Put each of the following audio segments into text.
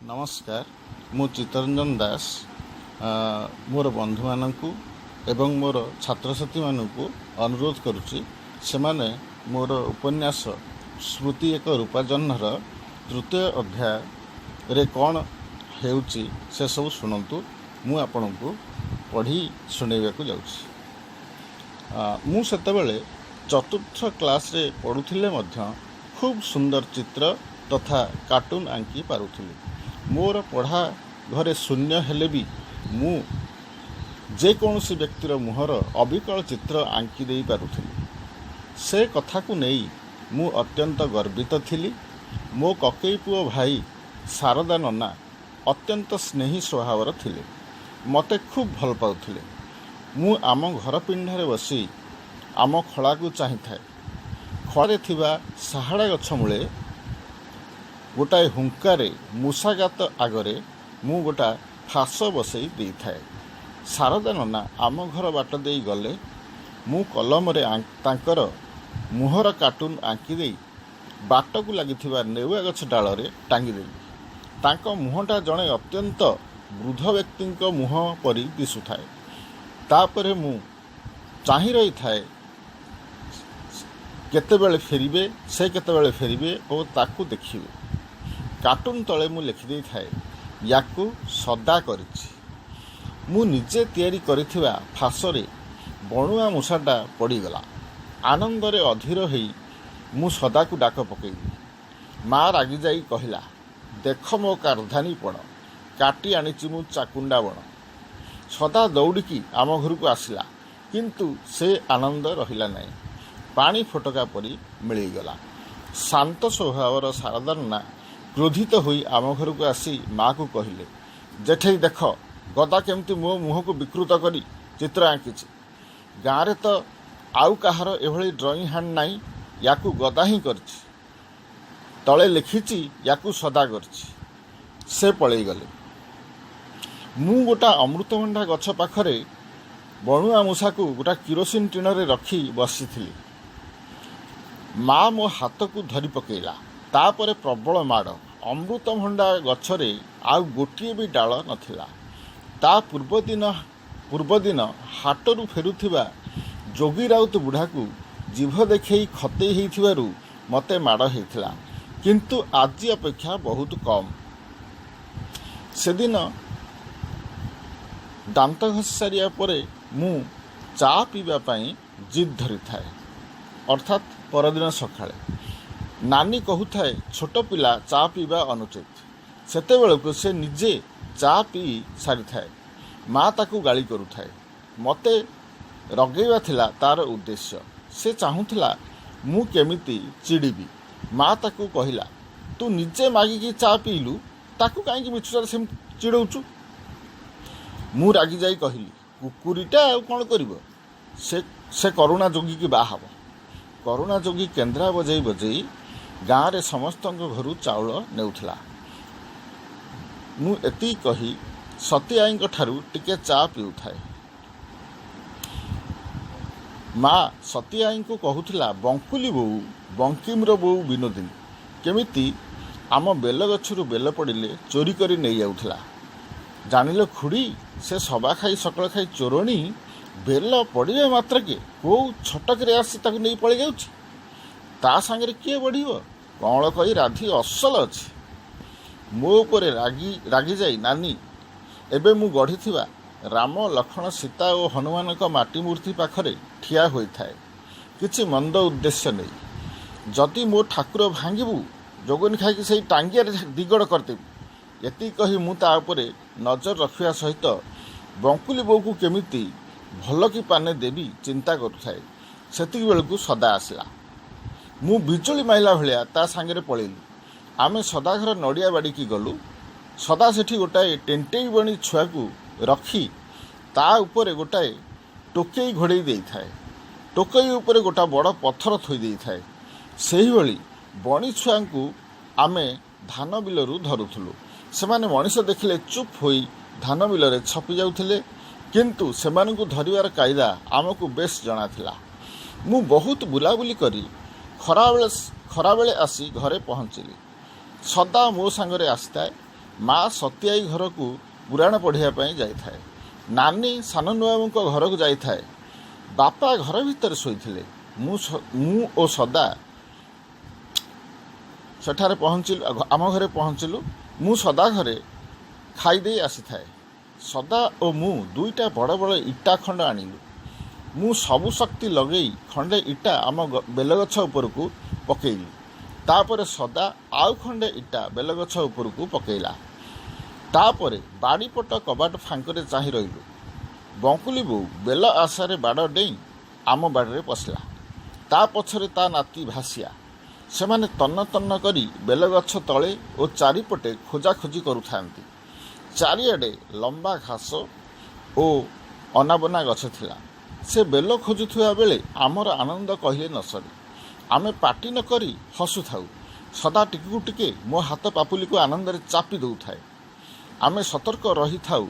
ନମସ୍କାର, ମୁଁ ଚିତ୍ତରଞ୍ଜନ ଦାସ। ମୋର ବନ୍ଧୁମାନଙ୍କୁ ଏବଂ ମୋର ଛାତ୍ରଛାତ୍ରୀମାନଙ୍କୁ ଅନୁରୋଧ କରୁଛି, ସେମାନେ ମୋର ଉପନ୍ୟାସ ସ୍ମୃତି ଏକ ରୂପାଜହ୍ନର ତୃତୀୟ ଅଧ୍ୟାୟରେ କ'ଣ ହେଉଛି ସେସବୁ ଶୁଣନ୍ତୁ। ମୁଁ ଆପଣଙ୍କୁ ପଢ଼ି ଶୁଣାଇବାକୁ ଯାଉଛି। ମୁଁ ସେତେବେଳେ ଚତୁର୍ଥ କ୍ଲାସ୍ରେ ପଢ଼ୁଥିଲେ ମଧ୍ୟ ଖୁବ୍ ସୁନ୍ଦର ଚିତ୍ର ତଥା କାର୍ଟୁନ୍ ଆଙ୍କି ପାରୁଥିଲି। ମୋର ପଢ଼ା ଘରେ ଶୂନ୍ୟ ହେଲେ ବି ମୁଁ ଯେକୌଣସି ବ୍ୟକ୍ତିର ମୁହଁର ଅବିକଳ ଚିତ୍ର ଆଙ୍କି ଦେଇ ପାରୁଥିଲି। ସେ କଥାକୁ ନେଇ ମୁଁ ଅତ୍ୟନ୍ତ ଗର୍ବିତ ଥିଲି। ମୋ କକେଇ ପୁଅ ଭାଇ ଶାରଦା ନନା ଅତ୍ୟନ୍ତ ସ୍ନେହୀ ସ୍ୱଭାବର ଥିଲେ। ମୋତେ ଖୁବ୍ ଭଲ ପାଉଥିଲେ। ମୁଁ ଆମ ଘର ପିଣ୍ଡାରେ ବସି ଆମ ଖଳାକୁ ଚାହିଁଥାଏ। ଖଳାରେ ଥିବା ସାହାଡ଼ା ଗଛ ମୂଳେ ଗୋଟାଏ ହୁଙ୍କାରେ ମୂଷା ଗାତ ଆଗରେ ମୁଁ ଗୋଟା ଫାସ ବସେଇ ଦେଇଥାଏ। ଶାରଦା ନନା ଆମ ଘର ବାଟ ଦେଇ ଗଲେ ମୁଁ କଲମରେ ତାଙ୍କର ମୁହଁର କାର୍ଟୁନ୍ ଆଙ୍କିଦେଇ ବାଟକୁ ଲାଗିଥିବା ନେଉଆ ଗଛ ଡାଳରେ ଟାଙ୍ଗିଦେଲି। ତାଙ୍କ ମୁହଁଟା ଜଣେ ଅତ୍ୟନ୍ତ ବୃଦ୍ଧ ବ୍ୟକ୍ତିଙ୍କ ମୁହଁ ପରି ଦିଶୁଥାଏ। ତାପରେ ମୁଁ ଚାହିଁ ରହିଥାଏ, କେତେବେଳେ ଫେରିବେ ସେ, କେତେବେଳେ ଫେରିବେ ଓ ତାକୁ ଦେଖିବେ। କାର୍ଟୁନ୍ ତଳେ ମୁଁ ଲେଖିଦେଇଥାଏ, "ୟାକୁ ସଦା କରିଛି।" ମୁଁ ନିଜେ ତିଆରି କରିଥିବା ଫାସରେ ବଣୁଆ ମୂଷାଟା ପଡ଼ିଗଲା। ଆନନ୍ଦରେ ଅଧୀର ହେଇ ମୁଁ ସଦାକୁ ଡାକ ପକେଇଲି। ମା ରାଗିଯାଇ କହିଲା, "ଦେଖ ମୋ କାରଧାନୀପଣ, କାଟି ଆଣିଛି ମୁଁ ଚାକୁଣ୍ଡା ବଣ।" ସଦା ଦୌଡ଼ିକି ଆମ ଘରକୁ ଆସିଲା, କିନ୍ତୁ ସେ ଆନନ୍ଦ ରହିଲା ନାହିଁ। ପାଣି ଫୋଟକା ପରି ମିଳେଇଗଲା। ଶାନ୍ତ ସ୍ୱଭାବର ଶାରଦା ନନା କ୍ରୋଧିତ ହୋଇ ଆମ ଘରକୁ ଆସି ମାଆକୁ କହିଲେ, "ଜେଠେଇ, ଦେଖ ଗଦା କେମିତି ମୋ ମୁହଁକୁ ବିକୃତ କରି ଚିତ୍ର ଆଙ୍କିଛି। ଗାଁରେ ତ ଆଉ କାହାର ଏଭଳି ଡ୍ରଇଂ ହ୍ୟାଣ୍ଡ ନାହିଁ। ୟାକୁ ଗଦା ହିଁ କରିଛି। ତଳେ ଲେଖିଛି, ୟାକୁ ସଦା କରିଛି।" ସେ ପଳେଇଗଲେ। ମୁଁ ଗୋଟା ଅମୃତଭଣ୍ଡା ଗଛ ପାଖରେ ବଣୁଆ ମୂଷାକୁ ଗୋଟା କିରୋସିନ ଟିଣରେ ରଖି ବସିଥିଲି। ମା ମୋ ହାତକୁ ଧରି ପକେଇଲା। ତାପରେ ପ୍ରବଳ ମାଡ଼। ଅମୃତଭଣ୍ଡା ଗଛରେ ଆଉ ଗୋଟିଏ ବି ଡାଳ ନଥିଲା। ତା ପୂର୍ବଦିନ ହାଟରୁ ଫେରୁଥିବା ଯୋଗୀ ରାଉତ ବୁଢ଼ାକୁ ଜିଭ ଦେଖେଇ ଖତେଇ ହେଇଥିବାରୁ ମୋତେ ମାଡ଼ ହେଇଥିଲା, କିନ୍ତୁ ଆଜି ଅପେକ୍ଷା ବହୁତ କମ୍। ସେଦିନ ଦାନ୍ତ ଘଷି ସାରିବା ପରେ ମୁଁ ଚା ପିଇବା ପାଇଁ ଜିଦ୍ ଧରିଥାଏ, ଅର୍ଥାତ୍ ପରଦିନ ସକାଳେ। ନାନୀ କହୁଥାଏ, ଛୋଟ ପିଲା ଚା ପିଇବା ଅନୁଚିତ। ସେତେବେଳକୁ ସେ ନିଜେ ଚା ପିଇ ସାରିଥାଏ। ମା ତାକୁ ଗାଳି କରୁଥାଏ। ମୋତେ ରଗେଇବା ଥିଲା ତାର ଉଦ୍ଦେଶ୍ୟ। ସେ ଚାହୁଁଥିଲା ମୁଁ କେମିତି ଚିଡ଼ିବି। ମା ତାକୁ କହିଲା, "ତୁ ନିଜେ ମାଗିକି ଚା ପିଇଲୁ, ତାକୁ କାହିଁକି ମିଛୁଟାରେ ସେମିତି ଚିଡ଼ଉଛୁ?" ମୁଁ ରାଗିଯାଇ କହିଲି, "କୁକୁରିଟା ଆଉ କ'ଣ କରିବ ସେ? ସେ କରୁଣା ଯୋଗୀକି ବାହା ହେବ।" କରୁଣା ଯୋଗୀ କେନ୍ଦ୍ରା ବଜେଇ ବଜେଇ ଗାଁରେ ସମସ୍ତଙ୍କ ଘରୁ ଚାଉଳ ନେଉଥିଲା। ମୁଁ ଏତିକି କହି ସତୀ ଆଈଙ୍କ ଠାରୁ ଟିକେ ଚା ପିଉଥାଏ। ମା ସତୀ ଆଈଙ୍କୁ କହୁଥିଲା, ବଙ୍କୁଲି ବୋଉ, ବଙ୍କିମର ବୋଉ ବିନୋଦିନୀ କେମିତି ଆମ ବେଲଗଛରୁ ବେଲ ପଡ଼ିଲେ ଚୋରି କରି ନେଇଯାଉଥିଲା। "ଜାଣିଲ ଖୁଡ଼ି, ସେ ସବା ଖାଇ ସକଳ ଖାଇ ଚୋରଣୀ ବେଲ ପଡ଼ିବା ମାତ୍ରକେ କୋଉ ଛଟକରେ ଆସି ତାକୁ ନେଇ ପଳେଇ ଯାଉଛି। ତା ସାଙ୍ଗରେ କିଏ ବଢ଼ିବ? କଅଁଳ କହି ରାଧି ଅସଲ ଅଛି।" ମୋ ଉପରେ ରାଗି ରାଗିଯାଇ ନାନୀ ଏବେ ମୁଁ ଗଢ଼ିଥିବା ରାମ, ଲକ୍ଷ୍ମଣ, ସୀତା ଓ ହନୁମାନଙ୍କ ମାଟି ମୂର୍ତ୍ତି ପାଖରେ ଠିଆ ହୋଇଥାଏ କିଛି ମନ୍ଦ ଉଦ୍ଦେଶ୍ୟ ନେଇ। "ଯଦି ମୋ ଠାକୁର ଭାଙ୍ଗିବୁ, ଯୋଗନି ଖାଇକି ସେଇ ଟାଙ୍ଗିଆରେ ଦିଗଡ଼ କରିଦେବି।" ଏତିକି କହି ମୁଁ ତା ଉପରେ ନଜର ରଖିବା ସହିତ ବଙ୍କୁଲି ବୋଉକୁ କେମିତି ଭଲକି ପାନେ ଦେବି ଚିନ୍ତା କରୁଥାଏ। ସେତିକି ବେଳକୁ ସଦା ଆସିଲା। ମୁଁ ବିଜୁଳି ମାଇଲା ଭଳିଆ ତା ସାଙ୍ଗରେ ପଳେଇଲି। ଆମେ ସଦାଘର ନଡ଼ିଆ ବାଡ଼ିକି ଗଲୁ। ସଦା ସେଠି ଗୋଟାଏ ଟେଣ୍ଟେଇ ବଣି ଛୁଆକୁ ରଖି ତା ଉପରେ ଗୋଟାଏ ଟୋକେଇ ଘୋଡ଼େଇ ଦେଇଥାଏ। ଟୋକେଇ ଉପରେ ଗୋଟା ବଡ଼ ପଥର ଥୋଇ ଦେଇଥାଏ। ସେହିଭଳି ବଣି ଛୁଆଙ୍କୁ ଆମେ ଧାନ ବିଲରୁ ଧରୁଥିଲୁ। ସେମାନେ ମଣିଷ ଦେଖିଲେ ଚୁପ୍ ହୋଇ ଧାନ ବିଲରେ ଛପି ଯାଉଥିଲେ, କିନ୍ତୁ ସେମାନଙ୍କୁ ଧରିବାର କାଇଦା ଆମକୁ ବେଶ୍ ଜଣାଥିଲା। ମୁଁ ବହୁତ ବୁଲାବୁଲି କରି ଖରାବେଳେ ଆସି ଘରେ ପହଞ୍ଚିଲି। ସଦା ମୋ ସାଙ୍ଗରେ ଆସିଥାଏ। ମା ସତୀଆଈ ଘରକୁ ପୁରାଣ ପଢ଼ିବା ପାଇଁ ଯାଇଥାଏ। ନାନୀ ସାନନୂଆବାବୁଙ୍କ ଘରକୁ ଯାଇଥାଏ। ବାପା ଘର ଭିତରେ ଶୋଇଥିଲେ। ମୁଁ ଓ ସଦା ସେଠାରେ ପହଞ୍ଚିଲୁ, ଆମ ଘରେ ପହଞ୍ଚିଲୁ। ମୁଁ ସଦା ଘରେ ଖାଇଦେଇ ଆସିଥାଏ। ସଦା ଓ ମୁଁ ଦୁଇଟା ବଡ଼ ବଡ଼ ଇଟା ଖଣ୍ଡ ଆଣିଲୁ। ମୁଁ ସବୁ ଶକ୍ତି ଲଗେଇ ଖଣ୍ଡେ ଇଟା ଆମ ବେଲଗଛ ଉପରକୁ ପକେଇଲି। ତାପରେ ସଦା ଆଉ ଖଣ୍ଡେ ଇଟା ବେଲଗଛ ଉପରକୁ ପକେଇଲା। ତାପରେ ବାଡ଼ିପଟ କବାଟ ଫାଙ୍କରେ ଚାହିଁ ରହିଲୁ। ବଙ୍କୁଲି ବୋଉ ବେଲ ଆଶାରେ ବାଡ଼ ଡେଇଁ ଆମ ବାଡ଼ିରେ ପଶିଲା। ତା ପଛରେ ତା ନାତି ଭାସିଆ। ସେମାନେ ତନ୍ନ ତନ୍ନ କରି ବେଲଗଛ ତଳେ ଓ ଚାରିପଟେ ଖୋଜାଖୋଜି କରୁଥାନ୍ତି। ଚାରିଆଡ଼େ ଲମ୍ବା ଘାସ ଓ ଅନାବନା ଗଛ ଥିଲା। ସେ ବେଲ ଖୋଜୁଥିବା ବେଳେ ଆମର ଆନନ୍ଦ କହିଲେ ନ ସରେ। ଆମେ ପାଟି ନ କରି ହସୁଥାଉ। ସଦା ଟିକକୁ ଟିକେ ମୋ ହାତ ପାପୁଲିକୁ ଆନନ୍ଦରେ ଚାପି ଦେଉଥାଏ। ଆମେ ସତର୍କ ରହିଥାଉ,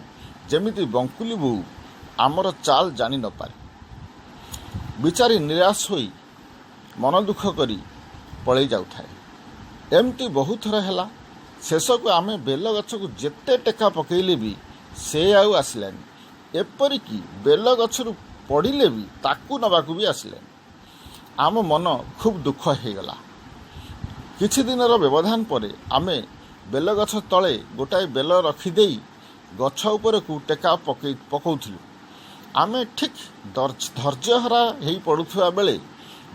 ଯେମିତି ବଙ୍କୁଲି ବୋଉ ଆମର ଚାଲ ଜାଣି ନପାରେ। ବିଚାରୀ ନିରାଶ ହୋଇ ମନ ଦୁଃଖ କରି ପଳେଇ ଯାଉଥାଏ। ଏମିତି ବହୁଥର ହେଲା। ଶେଷକୁ ଆମେ ବେଲ ଗଛକୁ ଯେତେ ଟେକା ପକେଇଲେ ବି ସେ ଆଉ ଆସିଲାନି। ଏପରିକି ବେଲ ଗଛରୁ ପଡ଼ିଲେ ବି ତାକୁ ନେବାକୁ ବି ଆସିଲାନି। ଆମ ମନ ଖୁବ୍ ଦୁଃଖ ହେଇଗଲା। କିଛି ଦିନର ବ୍ୟବଧାନ ପରେ ଆମେ ବେଲଗଛ ତଳେ ଗୋଟାଏ ବେଲ ରଖିଦେଇ ଗଛ ଉପରକୁ ଟେକା ପକାଉଥିଲୁ। ଆମେ ଠିକ୍ ଧୈର୍ଯ୍ୟହରା ହେଇ ପଡ଼ୁଥିବା ବେଳେ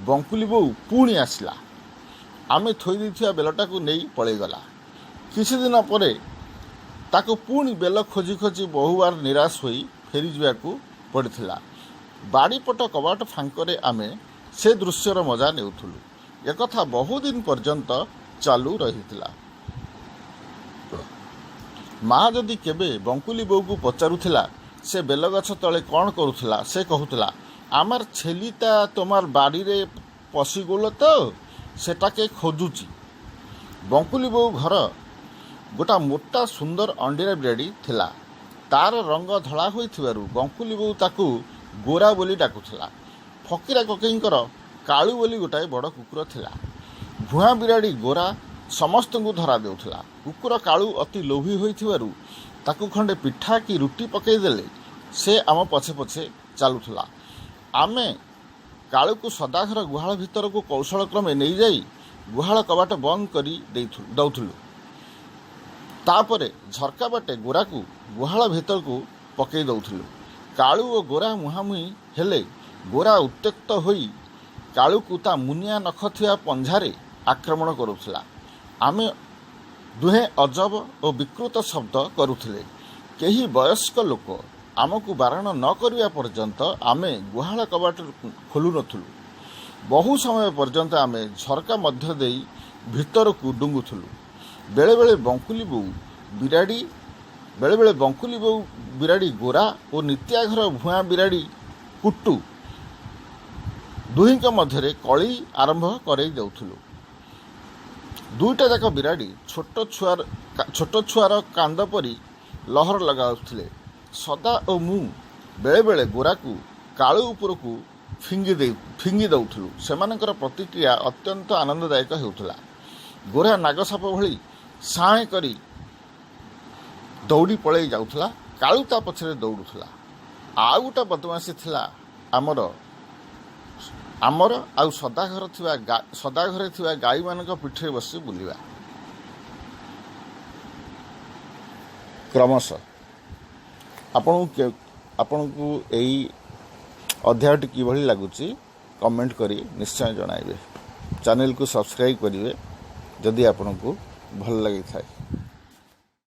ବଙ୍କୁଲି ବୋଉ ପୁଣି ଆସିଲା। ଆମେ ଥୋଇ ଦେଇଥିବା ବେଲଟାକୁ ନେଇ ପଳେଇଗଲା। କିଛି ଦିନ ପରେ ତାକୁ ପୁଣି ବେଲ ଖୋଜି ଖୋଜି ବହୁବାର ନିରାଶ ହୋଇ ଫେରିଯିବାକୁ ପଡ଼ିଥିଲା। ବାଡ଼ିପଟ କବାଟ ଫାଙ୍କରେ ଆମେ ସେ ଦୃଶ୍ୟର ମଜା ନେଉଥିଲୁ। ଏକଥା ବହୁଦିନ ପର୍ଯ୍ୟନ୍ତ ଚାଲୁ ରହିଥିଲା। ମା ଯଦି କେବେ ବଙ୍କୁଲି ବୋଉକୁ ପଚାରୁଥିଲା, ସେ ବେଲଗଛ ତଳେ କ'ଣ କରୁଥିଲା, ସେ କହୁଥିଲା, "আমার ছেলিটা তোমার ବାଡ଼ିରେ ପଶିଗଲ ତ, ସେଟାକେ ଖୋଜୁଛି।" ବଙ୍କୁଲି ବୋଉ ଘର ଗୋଟା ମୋଟା ସୁନ୍ଦର ଅଣ୍ଡିରା ବିରାଡ଼ି ଥିଲା। ତାର ରଙ୍ଗ ଧଳା ହୋଇଥିବାରୁ ବଙ୍କୁଲି ବୋଉ ତାକୁ ଗୋରା ବୋଲି ଡାକୁଥିଲା। ଫକୀରା କକେଇଙ୍କର କାଳୁ ବୋଲି ଗୋଟାଏ ବଡ଼ କୁକୁର ଥିଲା। ଭୁଆଁ ବିରାଡ଼ି ଗୋରା ସମସ୍ତଙ୍କୁ ଧରା ଦେଉଥିଲା। କୁକୁର କାଳୁ ଅତି ଲୋଭୀ ହୋଇଥିବାରୁ ତାକୁ ଖଣ୍ଡେ ପିଠା କି ରୁଟି ପକାଇଦେଲେ ସେ ଆମ ପଛେ ପଛେ ଚାଲୁଥିଲା। ଆମେ କାଳୁକୁ ସଦାଘର ଗୁହାଳ ଭିତରକୁ କୌଶଳ କ୍ରମେ ନେଇଯାଇ ଗୁହାଳ କବାଟ ବନ୍ଦ କରି ଦେଉଥିଲୁ। ତାପରେ ଝରକା ବାଟେ ଗୋରାକୁ ଗୁହାଳ ଭିତରକୁ ପକାଇ ଦେଉଥିଲୁ। କାଳୁ ଓ ଗୋରା ମୁହାଁମୁହିଁ ହେଲେ ଗୋରା ଉତ୍ତ୍ୟକ୍ତ ହୋଇ କାଳୁକୁ ତା ମୁନିଆ ନଖ ଥିବା ପଞ୍ଝାରେ ଆକ୍ରମଣ କରୁଥିଲା। ଆମେ ଦୁହେଁ ଅଜବ ଓ ବିକୃତ ଶବ୍ଦ କରୁଥିଲେ। କେହି ବୟସ୍କ ଲୋକ ଆମକୁ ବାରଣ ନ କରିବା ପର୍ଯ୍ୟନ୍ତ ଆମେ ଗୁହାଳ କବାଟ ଖୋଲୁ ନଥିଲୁ। ବହୁ ସମୟ ପର୍ଯ୍ୟନ୍ତ ଆମେ ଝରକା ମଧ୍ୟ ଦେଇ ଭିତରକୁ ଡୁଙ୍ଗୁଥିଲୁ। ବେଳେବେଳେ ବଙ୍କୁଲି ବୋଉ ବିରାଡ଼ି ଗୋରା ଓ ନିତିଆ ଘର ଭୁଆଁ ବିରାଡ଼ି କୁଟୁ ଦୁହିଁଙ୍କ ମଧ୍ୟରେ କଳି ଆରମ୍ଭ କରେଇ ଦେଉଥିଲୁ। ଦୁଇଟା ଯାକ ବିରାଡ଼ି ଛୋଟ ଛୁଆର କାନ୍ଦ ପରି ଲହର ଲଗାଉଥିଲେ। ସଦା ଓ ମୁଁ ବେଳେବେଳେ ଗୋରାକୁ କାଳୁ ଉପରକୁ ଫିଙ୍ଗି ଦେଉଥିଲୁ। ସେମାନଙ୍କର ପ୍ରତିକ୍ରିୟା ଅତ୍ୟନ୍ତ ଆନନ୍ଦଦାୟକ ହେଉଥିଲା। ଗୋରା ନାଗସାପ ଭଳି ସାଏଁ କରି ଦୌଡ଼ି ପଳେଇ ଯାଉଥିଲା। କାଳୁ ତା ପଛରେ ଦୌଡ଼ୁଥିଲା। ଆଉ ଗୋଟେ ବଦମାସି ଥିଲା ଆମର। ଆମର ଆଉ ସଦାଘରେ ଥିବା ଗାଈମାନଙ୍କ ପିଠିରେ ବସି ବୁଲିବା। କ୍ରମଶଃ ଆପଣଙ୍କୁ ଏଇ ଅଧ୍ୟାୟଟି କିଭଳି ଲାଗୁଛି, କମେଣ୍ଟ କରି ନିଶ୍ଚୟ ଜଣାଇବେ। ଚ୍ୟାନେଲକୁ ସବସ୍କ୍ରାଇବ୍ କରିବେ ଯଦି ଆପଣଙ୍କୁ ଭଲ ଲାଗିଥାଏ।